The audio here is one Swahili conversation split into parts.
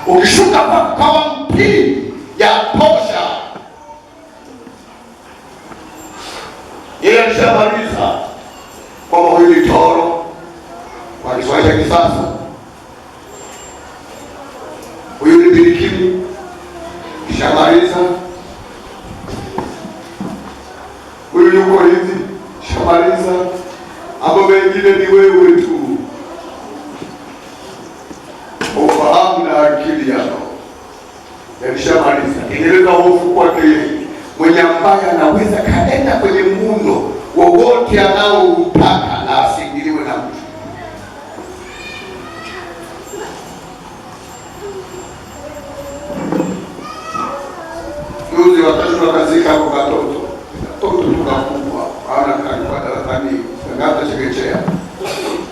Ukishuka kwa mtii yatosha. Yeye alishamaliza kwamba huyu ni toro kwa Kiswahili cha kisasa, huyu ni birikimu, kishamaliza. Huyu yuko hivi, shamaliza. Mambo mengine ni wewe tu, ufahamu na akili yako yalishamaliza. Tengeneza hofu kwake yeye mwenye ambaye anaweza kaenda kwenye muundo wowote anaoutaka na asingiliwe na mtu. Juzi watatu wakazika hapo katoto katoto tu kakubwa, ana kalikuwa darasani ngapi, chekechea,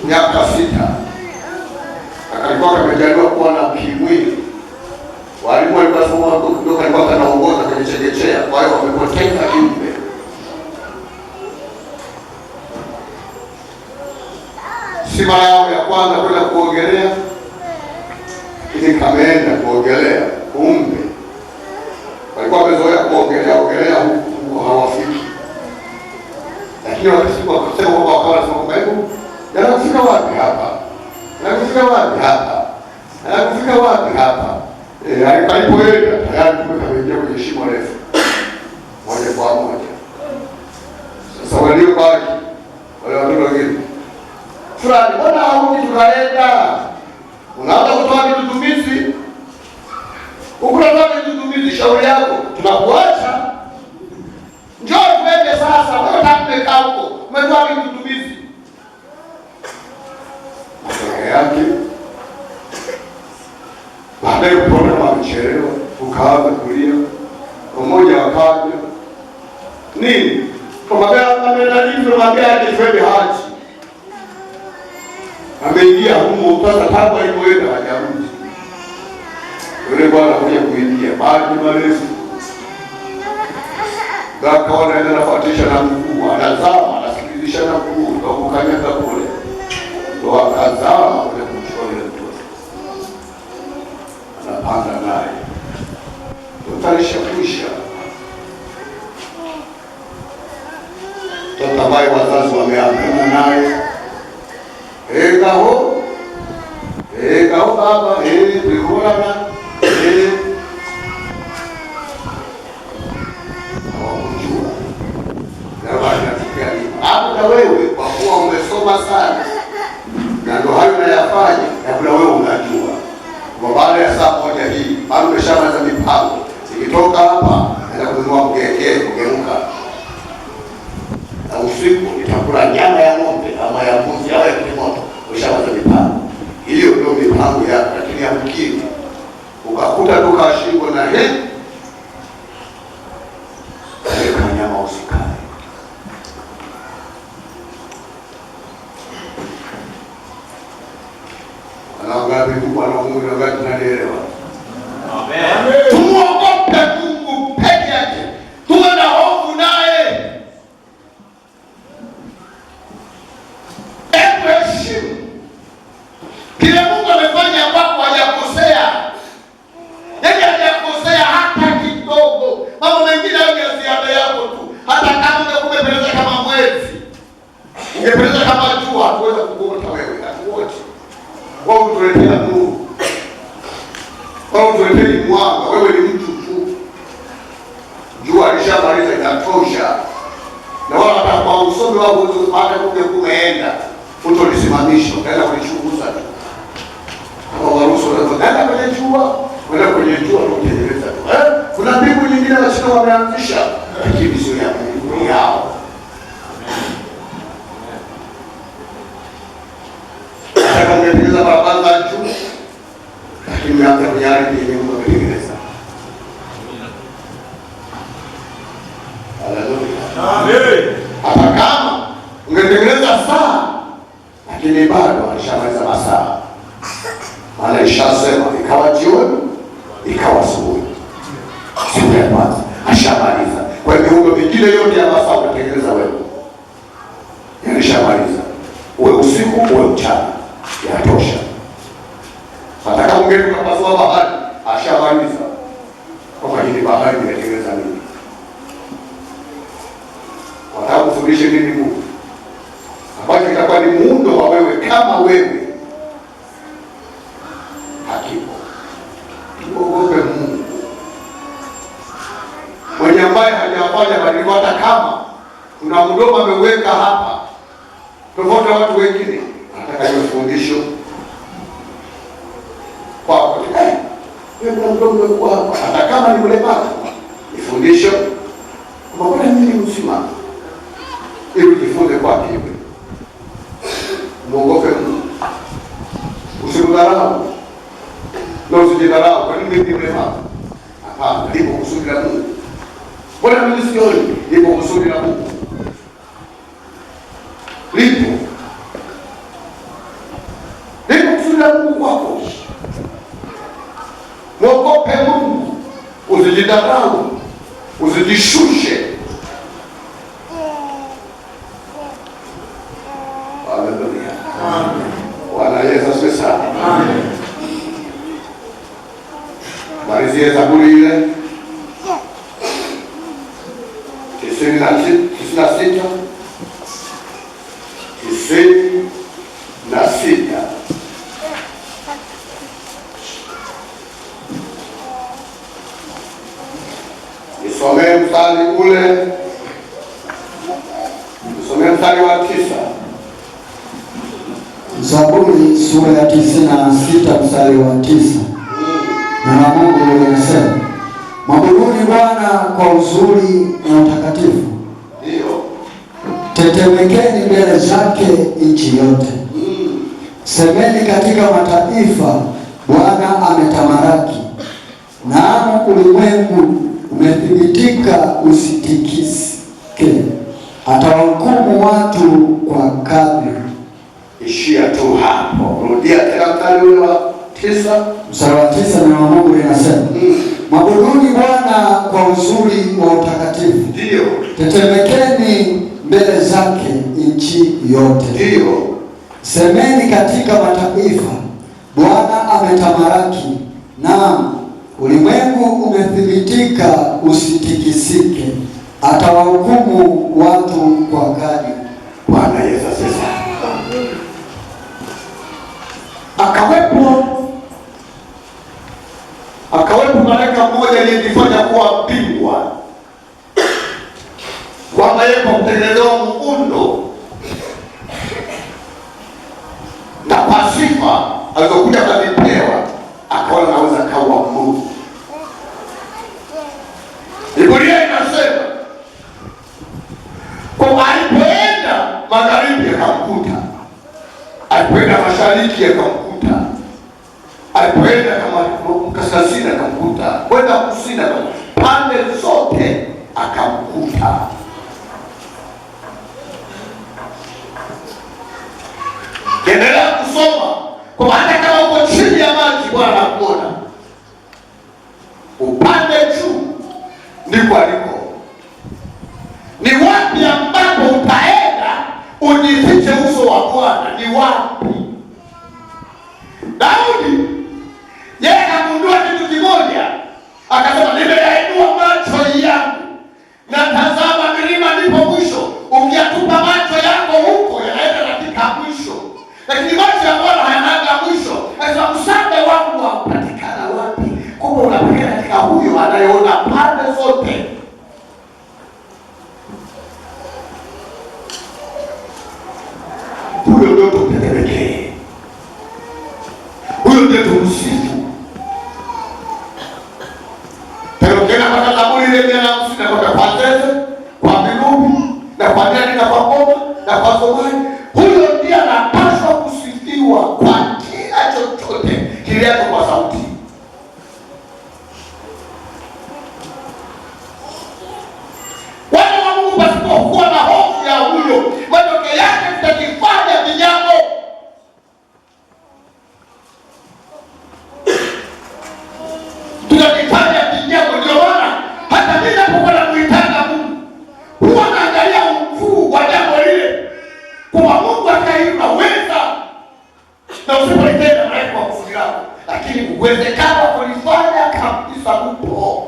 miaka 6, akalikuwa kamejaliwa kuwa na ukimwi. Walimu walikuwa sema ndio kalikuwa kanaongoza kwenye chekechea, kwa hiyo wamepoteza kiumbe. Si mara yao ya kwanza kwenda kuogelea, lakini kameenda kuogelea, kumbe walikuwa wamezoea kuogelea ogelea huku hawafiki, lakini wakasema kwamba wakawa wanasema kwamba hebu yanakufika wapi hapa, yanakufika wapi hapa, yanakufika wapi hapa. Alipoenda tayari kumbe kameingia kwenye shimo refu moja kwa moja. Sasa waliobaki wale watoto wengine fulani, mbona haudi tukaenda? Unaanza kutoa vitutumizi, ukunatoa vitutumizi, shauri yako, tunakuacha. Njoo tuende sasa, wewe utakumekaa huko, umetoa vitutumizi. Matokeo yake baadaye kuona wamechelewa, ukaanza kulia. Mmoja akaja nini, amenani twende haji, ameingia humo sasa, tangu alipoenda hajarudi. Yule bwana kuja kuingia maji marefu, akawa anaenda nafuatisha na mguu, anazama anasikilizisha na mguu, ndo kukanyaga kule, ndo akazama kule kumchukua yule mtoto, anapanda naye, utaisha mtoto ambaye wazazi wameagana naye, ekaho ekaho baba tulikulana hawakujua hata wewe kwa kuwa umesoma sana na ndo hayo unayafanya, na kuna wewe unajua kwa baada ya saa moja hii bado umeshamaliza mipango, nikitoka hapa naenda kununua mgeke kugeuka, na usiku nitakula nyama ya ng'ombe ama ya mbuzi au ya kitimoto. Ushamaliza mipango hiyo, ndio mipango yako, lakini yamkini ukakuta tu kashingo na he weka nyama usikae. Wangapi Bwana Mungu na ngapi tunanielewa? Amen. Tumuogope Mungu peke yake, tuwe na hofu naye. Hebu heshimu kile Mungu amefanya kwako, hajakosea. Yaani hajakosea hata kidogo. Mambo mengine hayo ni ya ziada yako tu. Hata kama ungekuwa umependeza kama mwezi, ungependeza kama jua, hatuweza kukuota wewe, hatuoti. Wewe utuletea nuru, wewe utuletei mwanga, wewe ni mtu tu. Jua lishamaliza, inatosha. Na wala hata kwa usomi wako hata kumbe kumeenda utolisimamisha, utaenda kulichunguza tu. Kama Warusi wanavyoenda kwenye jua, kwenda kwenye jua tu kutengeneza tu. Kuna mbingu nyingine Wachina wameanzisha, lakini sio ya Mungu, ni yao. Hata kama ungetengeneza barabara za juu, lakini umeanza kwenye ardhi yenye Mungu ametengeneza. Haleluya. Amen. Hata kama ungetengeneza saa, lakini bado alishamaliza masaa. Maana ishasema ikawa jioni, ikawa asubuhi. Siku ya kwanza ashamaliza. Kwa hiyo miundo mingine yote ya masaa unatengeneza wewe, yalishamaliza. Uwe usiku uwe mchana, yatosha. Hata kama ungeenda ukapasua bahari, hajafanya badiliko, hata kama kuna mdomo ameweka hapa tofauti na watu wengine, anataka iwe fundisho kwako. Wewe kuna mdomo umekuwa hapa, hata kama ni mlemavu, ni fundisho kwamba mbona mimi ni mzima, ili ujifunze kwake. Iwe muogope Mungu, usimdharau na usijidharau. Kwa nini mimi ni mlemavu? Hapana, lipo kusudi la Mungu. Mbona mimi sioni? Lipo kusudi la Mungu, lipo lipo kusudi la Mungu kwako. Mwogope Mungu, usijidharau, usijishushe. Haleluya! Bwana Yesu asifiwe sana. Malizie Zaburi ile 96, 96. Nisomee mstari ule, nisomee mstari wa 9. Zaburi sura ya 96 mstari wa 9. Neno la Mungu linasema, mwabuduni Bwana kwa uzuri na utakatifu, Ndio. tetemekeni mbele zake nchi yote. Semeni katika mataifa, Bwana ametamalaki. Naam, ulimwengu umethibitika usitikisike. Atawahukumu watu kwa kadri. Ishia tu hapo. Rudia tena mstari ule wa 9. Mstari wa 9, neno la Mungu linasema, mwabuduni Bwana kwa uzuri wa utakatifu, Ndio. tetemekeni mbele zake nchi yote. Ndio. Semeni katika mataifa, Bwana ametamalaki. Naam, ulimwengu umethibitika usitikisike. Atawahukumu watu kwa kadri. Bwana Yesu asifiwe sana. Akawepo malaika mmoja aliyejifanya kuwa bingwa, kwamba yeye kwa kutengenezewa muundo na kwa sifa alizokuja akazipewa, akaona naweza kawa Mungu. Biblia inasema kwa alipoenda magharibi akamkuta, alipoenda mashariki akamkuta, alipoenda kama kaskazini akamkuta, kwenda kusini akamkuta, pande zote akamkuta. Endelea kusoma kwa hata kama uko chini ya maji, Bwana anakuona. Upande juu ndiko aliko. Ni wapi ambapo utaenda ujifiche uso wa Bwana? Ni wapi? Daudi yeye akagundua kitu kimoja, akasema, nimeyainua macho yangu na tazama milima ndipo mwisho. Ukiyatupa macho yako huko yanaenda katika mwisho, lakini macho ya Bwana hayanaga mwisho. Akasema, msaada wangu wapatikana wapi? Kumbe unapatikana katika huyo anayeona pande zote. Huyo ndio tumtetemekee, huyo ndio tumsifu. Ukienda mpaka Zaburi ile 150 na kwa zeze, kwa vinubi na kwa nani na kwa ngoma na kwa zomari, huyo ndiye anapaswa kusifiwa kwa kila chochote kiliacho kwa sauti. Wana wa Mungu pasipokuwa na hofu ya huyo, matokeo yake tutajifanya vinyago. Tunajifanya vinyago. Ndio maana hata mimi napokuwa namuitaga Mungu huwa naangalia ukuu wa jambo lile, kwa Mungu akaunaweza na usipolitenda malaika wa kusudi lako, lakini uwezekano wa kulifanya kabisa upo.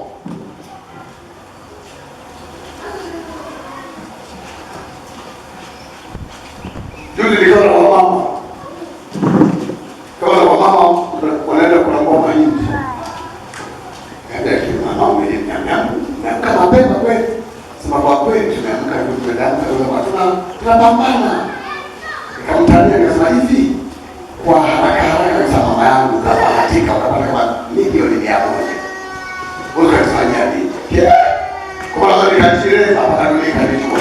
Juzi nikawa na wamama, kawa na wamama wanaenda kulambua mahindi. Kaambia kina mama, mmeamka mapema kweli? Tunapambana. Nikamtania nikasema hivi, kwa haraka haraka kabisa mama yangu kabahatika ukapata kama milioni 100. Wewe unafanya nini? Kwa sababu nikachire hapa na dunia ikanichukua.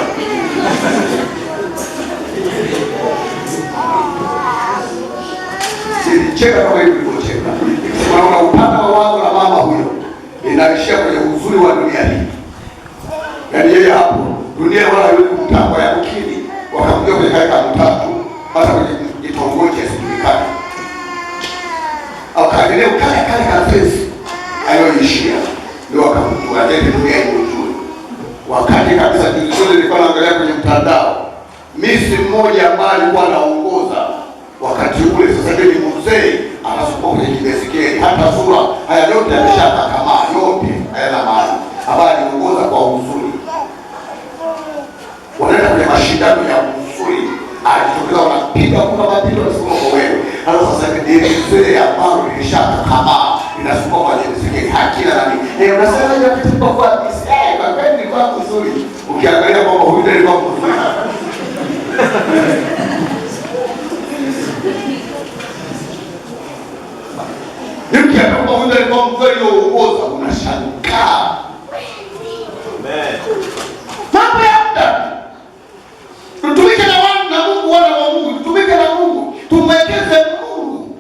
Silicheka kama hivi nilivyocheka. Nikisema upana wa wazo la mama huyo inaishia kwenye uzuri wa dunia hii. Yaani yeye hapo dunia wala haiwezi kumtambua, yamkini wakamjua kwenye kale mtatu, hata kwenye kitongoji asijulikane. Akaendelea kale kale ka fence aliyoishia ndio wakamjua, tena dunia imjue. Wakati kabisa juzi juzi nilikuwa naangalia kwenye mtandao, misi mmoja ambaye alikuwa anaongoza wakati ule, sasa hivi ni mzee, anasukuma kwenye kibesikeli, hata sura haya yote yameshakakamaa, yote hayana maana, ambaye aliongoza kwa uzuri, wanaenda kwenye mashindano ya uzuri, alijitokeza wanapiga kura mapigo, anasukuma kwa wewe. Hata sasa hivi ni mzee ambalo lilishakakamaa, linasukuma kwenye besikeli, hakina nani. Unasema hiyo kitu kwa kwa kwa kweli nilikuwa mzuri. Ukiangalia kwamba huyu ndiye alikuwa mzuri. Ukiangalia kwamba huyu ndiye alikuwa mzuri aliyongoza, unashangaa. Amen. Mambo ya muda. Tutumike na wana na Mungu, wana wa Mungu, tutumike na Mungu, tumwekeze Mungu.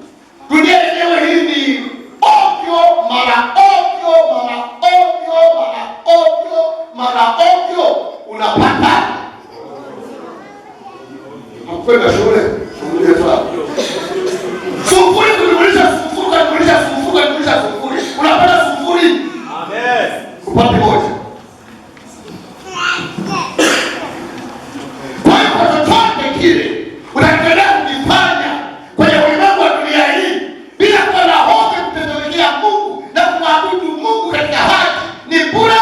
Dunia yenyewe hii ni ovyo mara ovyo mara ovyo mara ovyo mara ovyo, unapata hakwenda shule, shughuli sana. Sufuri kujumlisha sufuri kujumlisha sufuri kujumlisha sufuri, unapata sufuri. Amen. Upate moja. Kwa hiyo kwa chochote kile unaendelea kukifanya kwenye ulimwengu wa dunia hii bila kuwa na hofu ya kumtegemea Mungu na kumwabudu Mungu katika haki ni bure.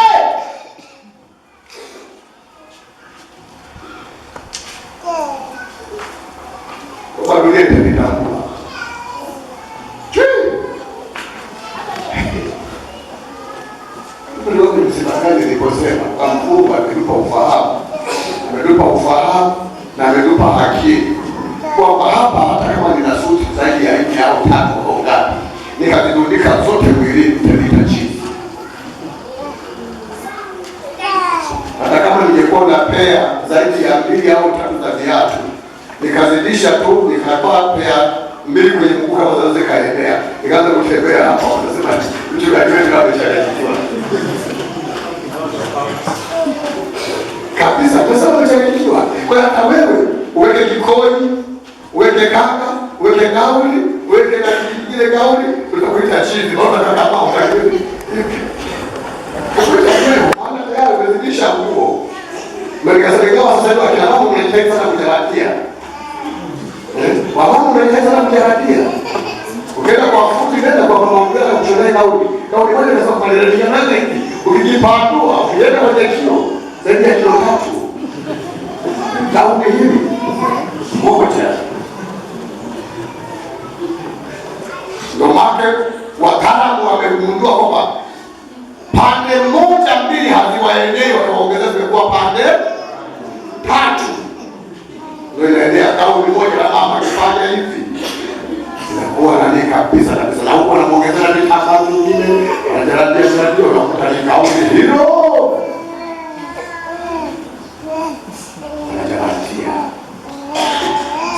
Kwa dunia itanitambua. Chui. Ndio msimangani niliposema kwa Mungu ametupa ufahamu, ametupa ufahamu na ametupa akili kwamba hapa hata kama nina suti zaidi ya nne au tatu au ngapi, nikazirundika zote mwilini, utaniita chizi. Hata kama ningekuwa na pea zaidi ya mbili au tatu za viatu, nikazidisha tu, nikavaa pea mbili kwenye mguu kama zinaweza kaenea, nikaanza kutembea hapa, wanasema mchungaji wetu amechanganyikiwa kabisa, kwa sababu umechanganyikiwa. Kwa hiyo hata wewe uweke kikoi, uweke kanga, uweke gauni, uweke na kingine gauni, utakuita chizi, maana kama utakuita wewe, maana tayari umezidisha nguo. Ndio nikasema ingawa sasa hivi akina mama mnajitahidi sana kujaratia. Wamama mnajitahidi sana kujaratia. Ukienda kwa fundi, nenda kwa mama mmoja kushonea gauni. Gauni moja inaweza kumaliza nane hivi. Ukijipatua, ukienda kwenye kilo, zaidi ya kilo 3. Gauni hili moja. Ndio maana wataalamu wamegundua kwamba pande moja mbili haziwaendei, wakaongeza zimekuwa pande 3. Ndio inaendea gauni moja la mama akifanya hivi inakuwa nani kabisa kabisa, na huko anamuongezea vitambaa vingine, anajaribia jaribia, unakuta ni gauni hilo anajaribia.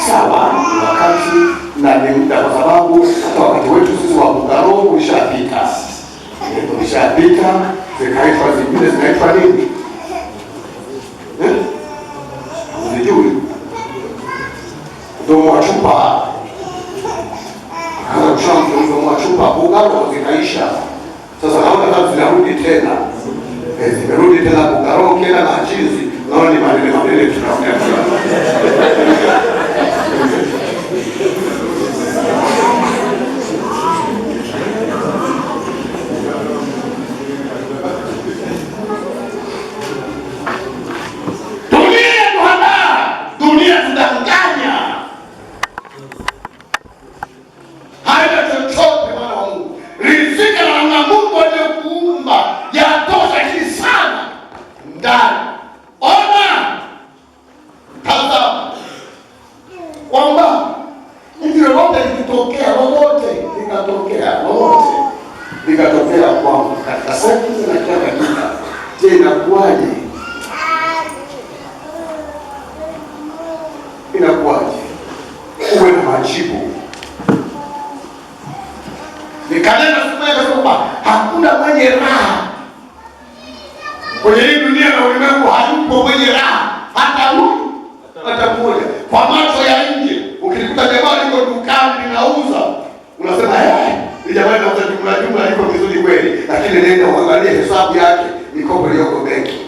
Sawa, ni wakati na ni muda, kwa sababu hata wakati wetu sisi wa Bugaro ulishapita. Ulishapita, zikaitwa zingine zinaitwa nini? Sijui. Mdomo wa chupa. Akaanza kushona mdomo wa chupa, Bugaro zikaisha. Sasa naona kama zinarudi tena. Zimerudi tena Bugaro, kila na chizi. Naona ni maneno maneno tunaongea. Dunia tuhadaa, dunia tudanganya. Haina chochote mwana wa Mungu. Rizika na namna Kila sekunde na kila dakika. Je, inakuwaje? Inakuwaje? Uwe na majibu. Nikanena siku moja kwamba hakuna mwenye raha kwenye hii dunia na ulimwengu, hayupo mwenye raha hata huyu hata mmoja. Kwa macho ya nje, ukikuta jamaa liko dukani linauza, unasema hii jamaa inauza jumla jumla, iko vizuri kweli, lakini nenda uangalie hesabu yake, mikopo iliyoko benki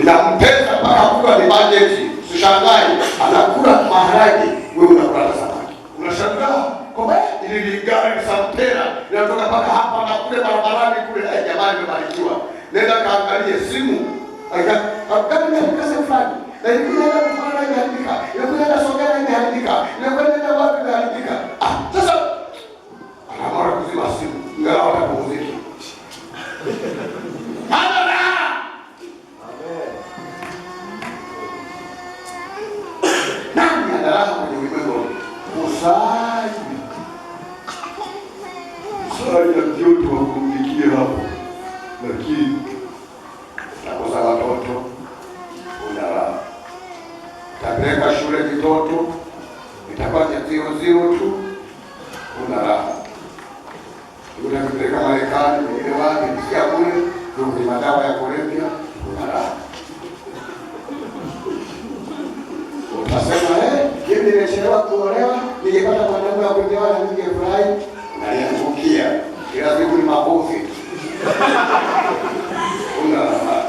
inampesa mpaka kula ni bajeti. Usishangae anakula maharage, wewe unakula samaki, unashangaa kwamba ili gari Santera inatoka mpaka hapa na kule barabarani kule. Jamani, imebarikiwa. Nenda kaangalie simu gari imeharibika sehemu fulani, na ilikuja enda Mtwara imeharibika, ilikuja enda Songea imeharibika, ilikuja enda wapi imeharibika. Sasa anaamua kuzima simu ingalau atapumzika. Hana raha. Nani ana raha kwenye ulimwengu? Kusali sali ya vyote wakumdikie hapo, lakini utakosa watoto, una raha. Utapeleka shule kitoto, itakuwa zero zero tu, una raha. Utakipeleka Marekani, pengine wapi, kisikia kule ndio kwenye madawa ya kulevya, una raha. Utasema mimi nimechelewa kuolewa, ningepata mwanaume wa kunioa na ningefurahi. Unaniangukia kila siku ni makofi. Una raha.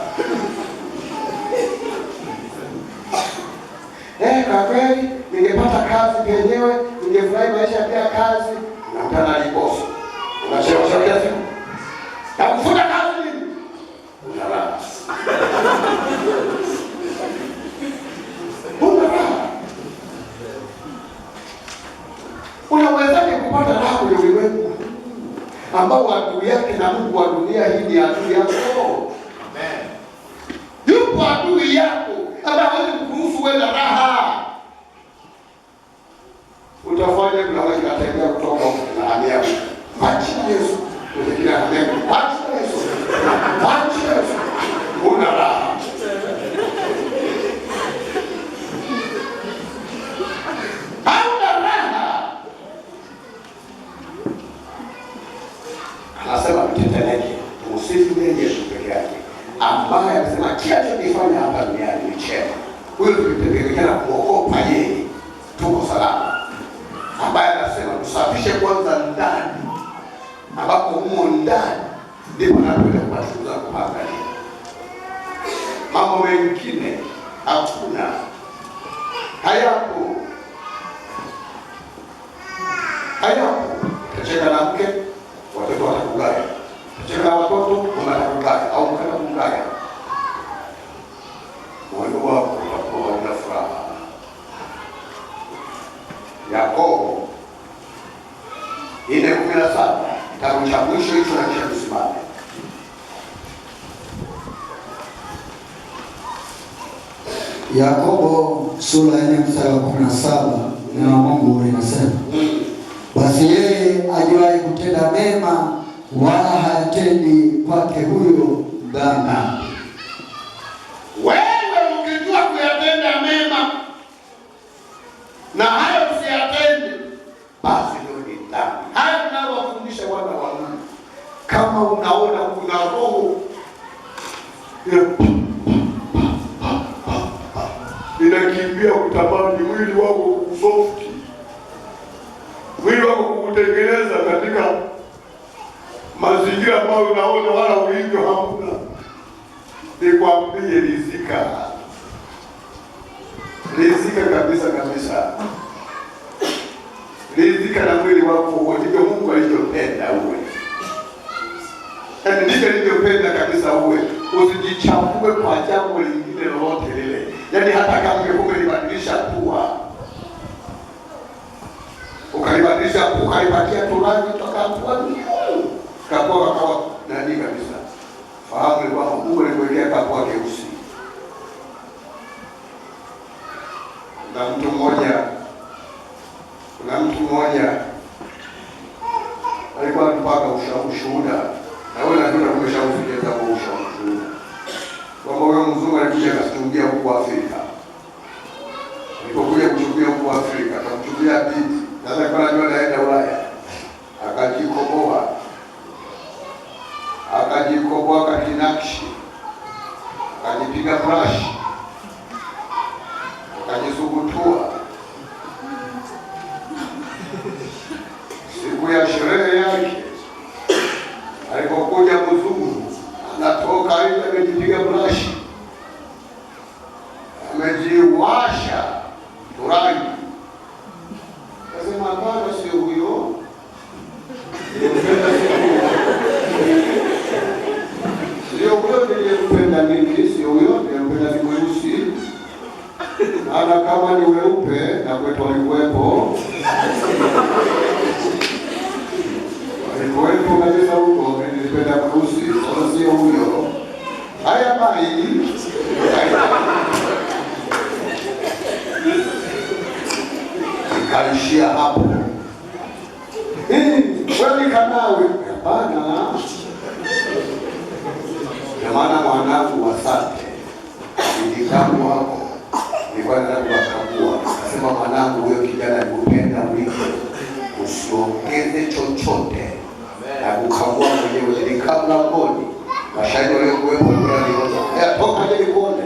Kwa kweli ningepata kazi penyewe, ningefurahi maisha bila kazi. Unakutana na bosi. Unachelewa kila siku. Nakufuta kazi mimi. Una raha. Una raha. Unawezaje kupata raha kwenye ulimwengu ambao adui yake na Mungu wa dunia hii ni adui yako? Amen. Yupo adui yako ambaye hawezi kukuruhusu uwe na raha. Utafanya kuna watu wanatembea kutoka huko na hamia huko. Kwa jina la Yesu. Wengine wanahamia kwa jina la Yesu. Kwa jina la Yesu. Una raha. Hauna raha. Anasema mteteleke, tumsifu yeye Yesu peke yake, ambaye anasema kila tunachokifanya hapa duniani ni chema. Huyo tukitegemea na kuogopa yeye, tuko salama. Ambaye anasema tusafishe kwanza ndani, ambapo humo ndani ndipo anapoenda kupachunguza kuangalia. Mambo mengine hakuna, hayapo, hayapo. Utacheka na mke, watoto watakugaya. Utacheka na watoto, mume atakugaya au mke atakugaya. Moyo wako utakuwa hauna furaha. Yakobo 4:17, kitabu cha mwisho hicho na kisha tusimame. Yakobo sura ya 4 mstari wa 17, neno la Mungu linasema, basi yeye ajuaye kutenda mema wala hayatendi, kwake huyo dhambi. Wewe ukijua kuyatenda mema na hayo usiyatende, basi ndio ni dhambi. Haya tunayowafundisha wana wa Mungu, kama unaona kuna roho inakimbia kutamani mwili wako kukusofti, mwili wako kukutengeneza katika mazingira ambayo unaona wala ulivyo hamna, nikwambie, rizika, rizika kabisa kabisa, rizika na mwili wako huo. Ndivyo Mungu alivyopenda uwe, yaani ndivyo alivyopenda kabisa uwe. Usijichafue kwa jambo lingine lolote lile, yaani hata kama ungekuwa umelibadilisha pua, ukalibadilisha pua, ukalipatia turangi toka puani, kapua kakawa nani kabisa, fahamu ni kwamba Mungu alikuwekea kapua keusi. Na mtu mmoja, kuna mtu mmoja Alikuwa anatupaka ushuhuda, na wewe najua tumeshaufikia huo ushuhuda kwamba huyo mzungu alikuja akachungia huku Afrika. Alipokuja kuchungia huku Afrika, akamchungia binti. Sasa alikuwa anajua naenda Ulaya, akajikoboa, akajikoboa, akajinakshi, akajipiga brush, akajisugutua. Siku ya sherehe yake alipokuja mzungu, anatoka nje amejipiga brush, amejiwasha turangi. Kasema hapana, sio huyo, nilimpenda sio huyo, sio huyo niliyempenda mimi, sio huyo niliyempenda, ni mweusi. Maana kama ni weupe na kwetu walikuwepo, walikuwepo kabisa huko, mimi nilipenda mweusi, sasa sio huyo. Haya bai. Ikaishia hapo. Wewe kanawe? Hapana. Ndio maana mwanangu, asante. Nilikamu hapo. Nilikuwa nataka kuwakagua. Nasema mwanangu, huyo kijana alikupenda ulivyo. Usiongeze chochote. Na kukagua mwenyewe, nilikaa mlangoni. Mashahidi waliokuwepo walikuwa wananiona. Toka je nikuone.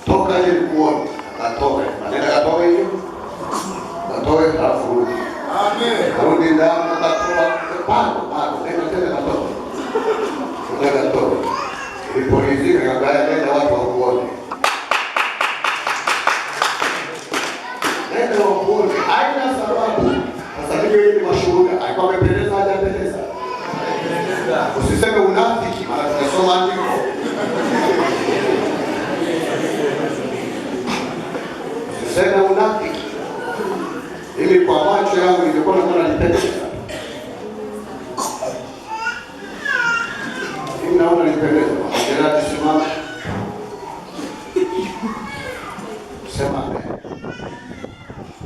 Toka je nikuone. Akatoka. Nenda katoka hiyo. Katoe halafu rudi. Amen. Karudi ndani akatoa. Bado, bado. Nenda tena katoa. Nenda katoa. Nilipolizika nikamwambia nenda watu wakuone. Nenda wakuone. Haina sababu. Sasa hivyo hivi mashuhuda. Alikuwa amependeza, hajapendeza? Usiseme unafiki, maana tunasoma andiko. Usiseme unafiki. Mimi kwa macho yangu nilikuwa naona nipendeza. Mimi naona nipendeza. Gerard, simama. Sema amen.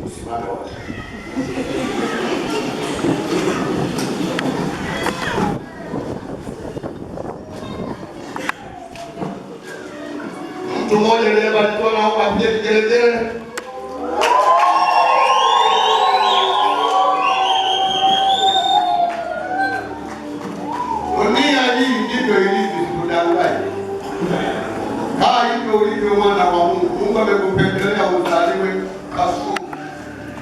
Usimame wote. Mtu mmoja aliyebarikiwa naomba apige vigelegele. Dunia hii ndivyo ilivyo, sikudanganye. Kaa hivyo ulivyo mwana wa Mungu. Mungu amekupendelea uzaliwe Kasulu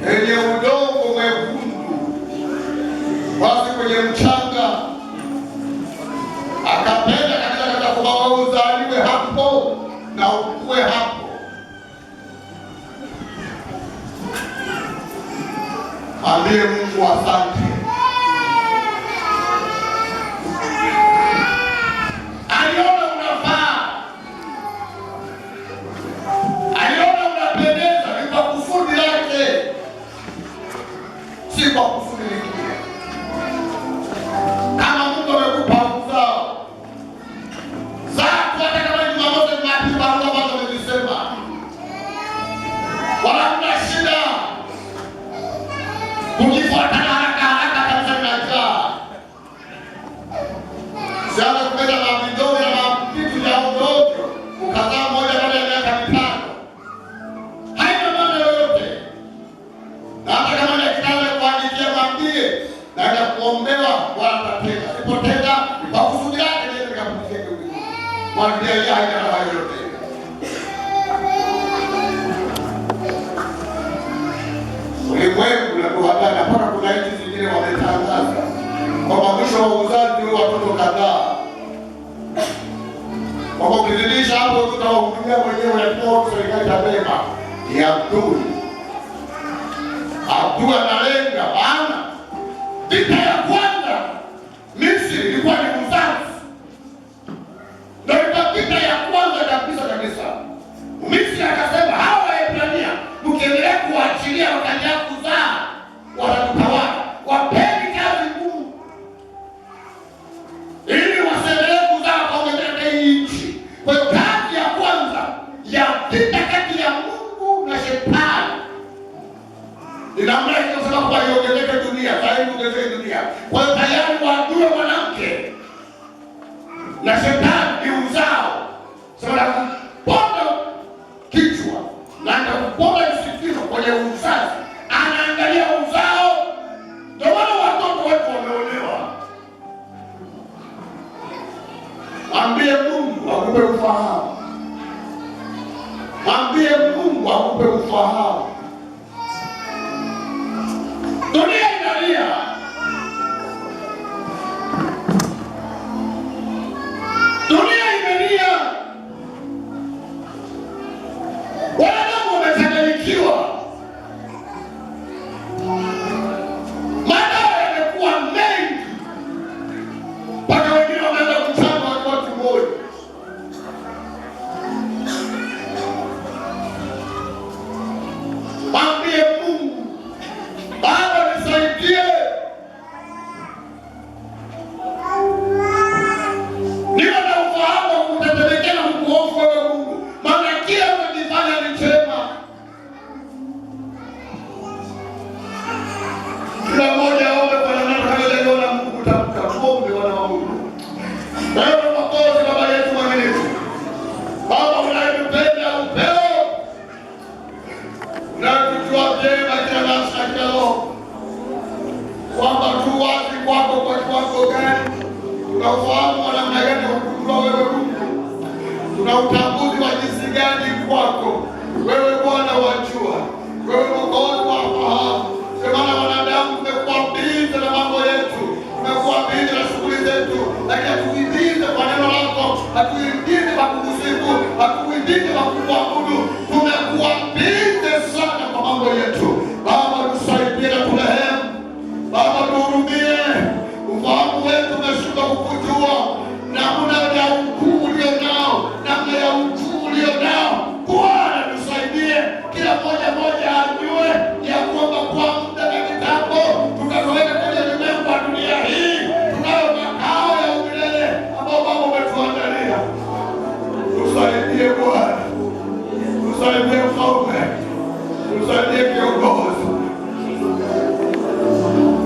yenye udongo mwekundu, basi kwenye mchanga, akapenda kabisa kabisa kwamba wewe uzaliwe hapo na ukue hapo. Mwambie Mungu asante. Aliona unafaa, aliona unapendeza, ni kwa kusudi lake, si kwa kusudi lingine. Kama Mungu amekupa uzao, zaa tu, hata kama ni Jumamosi, Jumapili, barua ambazo amezisema, wala hakuna shida. Ukifuatana haraka haraka kabisa inajaa. Usianze kupenda mabidoni na mavitu vya ovyo ovyo, ukazaa moja baada ya miaka 5. Haina maana yoyote. Na hata kama ni kitanda kuandikia, mwambie naenda kuombewa, wala atatenda. Sipotenda kwa kusudi lake, niende nikampigie mbinguni. Mwambie yeye haina raha yoyote. Ulimwengu na kuhadana, mpaka kuna nchi zingine wametangaza kwamba mwisho wa uzazi ni watoto kadhaa, kwamba ukizidisha hapo utawahudumia mwenyewe, lakini wao serikali itabeba. Ni Abdul. Abdul analenga, maana vita ya kwanza Misri ilikuwa ni uzazi, ndio ilikuwa vita ya kwanza kabisa kabisa. Misri akasema hawa Waebrania mkiendelea kuachilia wakaendelea kuzaa watatutawala, wapeni kazi ngumu ili wasiendelee kuzaa wakaongezeka hii nchi. Kwa hiyo kazi ya kwanza ya vita kati ya Mungu na Shetani ni namna hiyo, sema kwa iongezeke dunia, sasa hivi ongezeke dunia. Kwa hiyo tayari waadui wa mwanamke na shetani ni uzao. Sema nakuponda kichwa na atakuponda kisigino kwenye uzazi, anaangalia uzao. Ndio maana watoto wetu wameonewa. Mwambie Mungu akupe ufahamu, mwambie Mungu akupe ufahamu. Dunia inalia, dunia imelia, wanadamu wamechanganyikiwa, madawa yamekuwa mengi mpaka wengine wameanza kuchana wakiwa tumboni. Mwambie Mungu, Baba nisaidie, niwe na ufahamu wa kutetemekea na kukuhofu wewe Mungu, maana kila unachofanya ni chema. Kila mmoja aombe kwa namna atakavyoelewa na Mungu kutamka. Tuombe wana wa Mungu. Wewe Mwokozi, Baba yetu mwaminifu, Baba unayetupenda upeo, unayetujua vyema kila nafsi na kila roho, kwamba tu wazi kwako kwa kiwango gani, tuna ufahamu wa namna gani wa kukujua wewe Mungu, tuna utambuzi wa jinsi gani kwako wewe Bwana wajua, wewe Mwokozi wa fahamu. Ndio maana wanadamu tumekuwa busy na mambo yetu, tumekuwa busy na shughuli zetu, lakini hatuibize kwa neno lako, hatuibize kwa kukusifu, hatuibize kwa kukuabudu. Tumekuwa busy sana kwa mambo yetu. Baba tusaidie na turehemu. Baba tuhurumie. Ufahamu wetu umeshuka kukujua, namna ya ukuu ulio nao, namna ya ukuu ulio nao. Bwana tusaidie, kila mmoja mmoja ajue ya kwamba kwa muda na kitambo tutatoweka kwenye ulimwengu wa dunia hii, tunayo makao ya umilele ambao Baba umetuandalia. Tusaidie Bwana, tusaidie Mfalme, tusaidie kiongozi.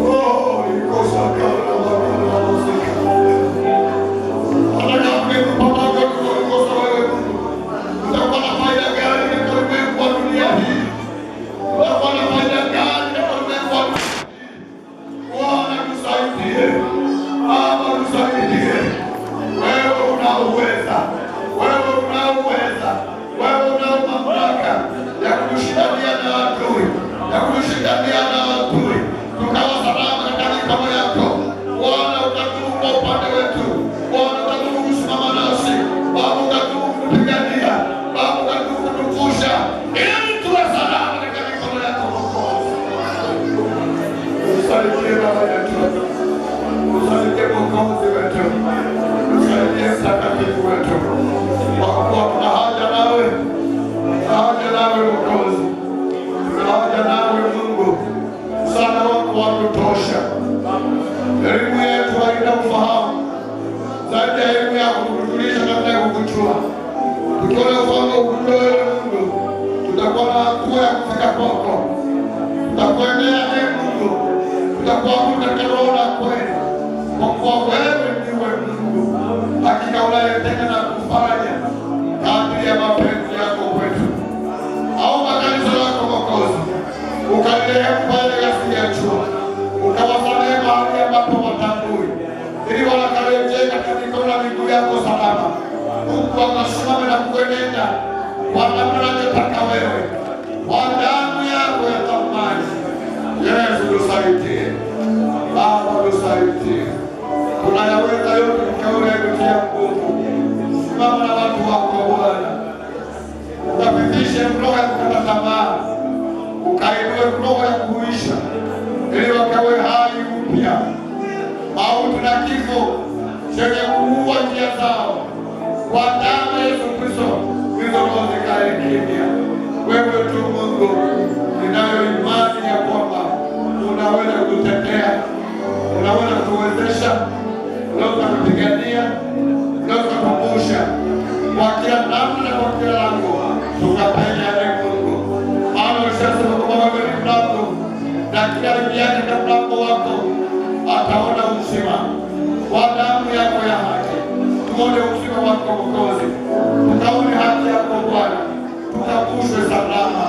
Oh, ikosa kama wakala muziki. Hata kama tungekupata kukosa wewe Mungu, tutakuwa na faida gani katika ulimwengu wa dunia hii? Tutakuwa na faida gani katika ulimwengu wa dunia hii? Bwana tusaidie, Baba tusaidie. Wewe unauweza, wewe unauweza, wewe unao mamlaka ya kutushindania na adui, ya kutushindania na adui, tukawa salama katika mikono yako. Bwana utadumu kwa upande wetu, Bwana utadumu kusimama nasi, Baba utadumu kutupigania, Baba utadumu kutuvusha, ili tuwe salama katika mikono yako Mwokozi. Tusaidie Baba yetu, tusaidie Mwokozi wetu, tusaidie Mtakatifu wetu, kwa kuwa tuna haja nawe, tuna haja nawe Mwokozi, tuna haja nawe Mungu. Msaada wako watutosha. Elimu yetu haina ufahamu zaidi ya elimu yako kutujulisha namna ya kukujua. Tukiona ufahamu wa kukujua wewe Mungu, tutakuwa na hatua ya kufika kwako, tutakuendea ee Mungu, tutakuabudu katika roho na kweli, kwa kuwa wewe ndiwe Mungu hakika unayetenda na kufanya kadri ya mapenzi yako kwetu. Aomba kanisa lako Mwokozi, ukalirehemu pale yasiyajua, ukawasamehe mahali ambapo watambui, ili wakarejee katika mikono na miguu yako salama. Mungu akasimame na kuenenda kwa namna unavyotaka wewe, kwa damu yako ya thamani. Yesu tusaidie, Baba tusaidie, tunayaweza yote tukawa nguvu. Simama na watu wako Bwana, ukapitishe roho ya kukata tamaa, ukainue roho ya kuisha, ili wakawe hai upya. Mauti na kifo chenye kuua njia zao, kwa damu ya Yesu Kristo, hizo roho zikae kimya. Wewe tu Mungu, ninayo imani ya kwamba unaweza kututetea, unaweza kutuwezesha, unaweza kutupigania, unaweza kutuvusha kwa kila namna na kwa kila lango, tukapenya ee Mungu. Maana ulishasema kwamba wewe ni mlango na kila ingiaye katika mlango wako Wataona uzima kwa damu yako ya haki. Tuone uzima wako Mwokozi, tukaone haki yako Bwana, tukavushwe salama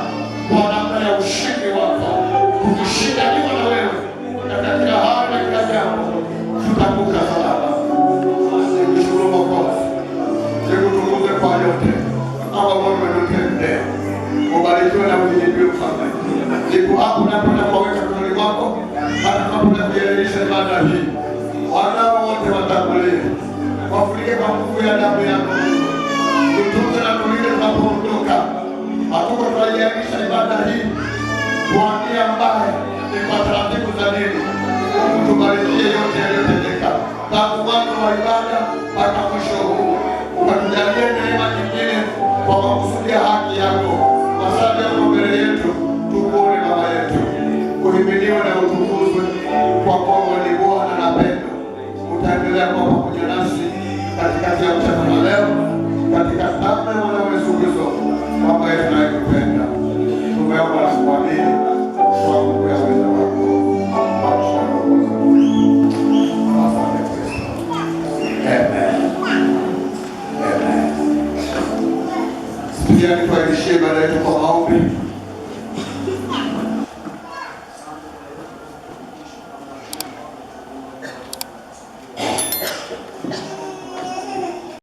kwa namna ya ushindi wako, tukishindaniwa na wewe katika kila hali na kila jambo, tutavuka salama. Nikushukuru Mwokozi, nikutukuze kwa yote ambayo umetutendea. Ubarikiwe na uhimidiwe Mfalme. Ndipo hapo unapoenda kuwaweka mikononi mwako, hata kama unakuiahirisha ibada hii, wanao wote watangulie, wafunike kwa nguvu ya damu yako. Tutunze na tulinde tunapoondoka. Hatuko tunaiahirisha ibada hii kwa nia mbaya, ni kwa taratibu za dini. Mungu, tubarikie yote yaliyotendeka tangu mwanzo wa ibada mpaka mwisho huu, ukatujalie neema nyingine kwa makusudi ya haki yako. Masaa yako mbele yetu, tukuone Baba yetu, uhimidiwe na utukuzwe, kwa kuwa wewe ni Bwana na pendo. Utaendelea kuwa pamoja nasi katikati ya mchana na leo, katika damu ya mwana Yesu Kristo, Baba yetu tunayekupenda, tumeomba na kuamini kwa nguvu ya uweza wako. Kwa jina la Mwokozi. Asante Kristo. Amen. Amen. Pia nituahirishie ibada yetu kwa maombi.